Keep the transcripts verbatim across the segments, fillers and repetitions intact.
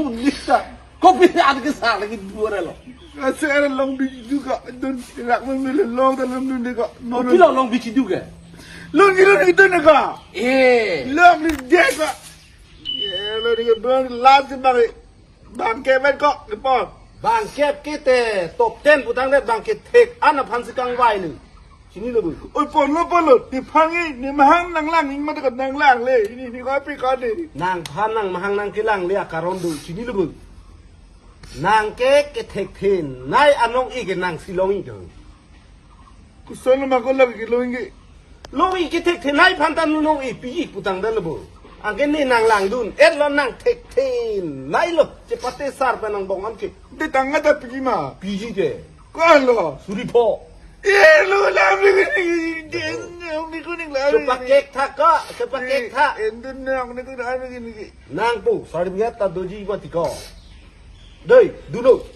Nisa. Kopi an ke sa lagi dua relo. Asa era long biji juga. Don rak memilih long dalam dunia kok. Kopi lo long biji juga. Long gila itu nih kok. Eh. Long di dia kok. Ya lo di bang las bang bang kemen kok depan. Bang kep kete top ten putang det bang kethek an aphan si kangvai ni. Chinilo bu. Oi ponlo ponlo. Di phangi ni mahang nanglang ing mata nanglang le. Ini ni kopi kok di. Nangphan nangmahang nangkelang le akaron do chinilo bu. Nang ke kethek thenei anong-e ke nang si long-e do. Kuson ma ko lagi long-e. Long-e kethek thenei aphan ta nonong-e piji putang dan lo bu. Anke ne nanglangdun et lo nang thek thenei lo. Chepate sar pa nangbong an ke. Di tangka ta piji ma. Piji ke. Ko lo. Suri pho. Eh, lo lam ni ni ni ni ni ni ni ni la. Chepakek tha ka, chepakek tha. Endun ni ni ni ni ni ni. Nang pu, certificate ta doji mati ko. Dei, dulu.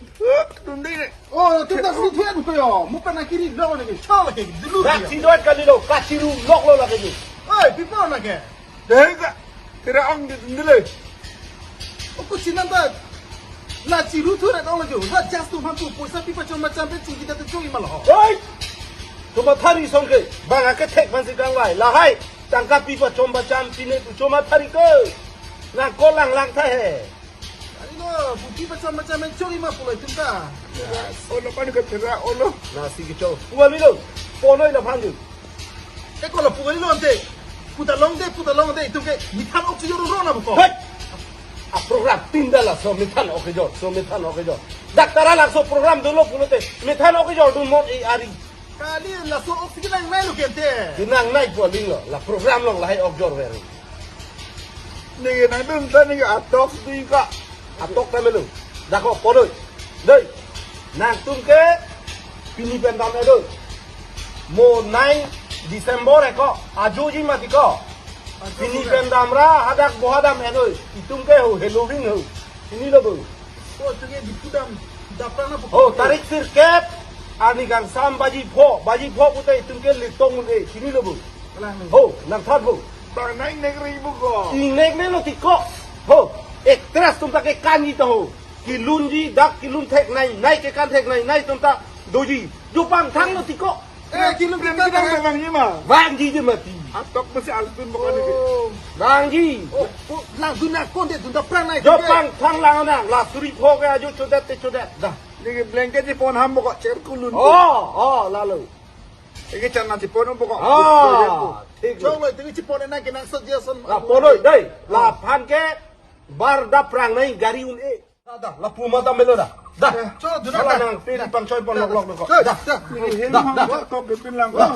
Dun dei ne. Oh, tu ta si thian ko yo. Mu pa na kiri lo ne. Chal ke dulu. Dak si dot kalilo, kachiru lok lo lagi ni. Oi, pipo na ke. Dei ka. Tira ang di dun dei le. Oko sinan ta. La chiru thu ra dong lagi. La jas tu ham tu poisa pipa chom macam pe chingki ta tu choi malo. Oi. Tu mathari song ke. Bang ake thek man si kangvai. Lahai. Tangka pipa chom macam pine tu chom mathari ke. Nang ko langlang tha he. Ani lo, buki macam-macam yang curi mah pulai tunta. Olo pani ke tera olo. Nasi kicau. Puan minum. Ponoi na phandu. Eh, kalau puan minum ante. Puta long de, puta long de, itu ke mithan oksigen rona buko. Hei. A program tinda laso mithan oksigen, so mithan oksigen. Daktar laso program dolo pulote mithan oksigen dun mot e ari. Kali laso oksigen nangnei lo kente. Di nangnei pu aling lo, la program long lahai ok jor ver. Neke nangdun ta neke atok dei ka. Atok ta melo. Dakok ponoi. Dei. Nangtum ke pini pen dam e dei. Mo nine December e ko. Ajoji mati ko. Pini pen dam ra hadak boha dam e dei. Itum ke ho Halloween ho. Chinilo bu. Oh, itu ke di pudam dapran apa? Oh, tarik sirkep. Arni kangsam baji pho, baji pho pute itum ke litong un e. Chinilo bu. Kalang ni. Ho, nangthan ho. Bang nang nek ri bu ko. Ingnek ne lo tiko. Ho, actress tum ta ke kanji ta ho. Kelunji dak kelun theknei, nei ke kan theknei, nei tum ta doji. Jopang thang lo tiko. Eh, kelun kita kita bang ni ma. Bangji je mati. Atok mesti alutun bukan ni. Oh. Bangji. Oh, oh, langdun akon de dun dapran nai. Jopang thang lang nang, la suri pho ke ajo chodet te chodet. Dah. Neke blanket di pon ham buko cher kulun. Oh, oh, lalu. Neke chana di pon buko. Ah, thik. Chong lo, itu di pon na ke nang suggestion. La ponoi dei. La phan ke bar daprang nai gari un e. Dah, dah, lapu mata melo dah. Dah. Eh, cho, dun dah. Nang pin pangchoi pon lok lok lok. Cho, dah. Cho. Neke hin ham buko to pin lang. Dah.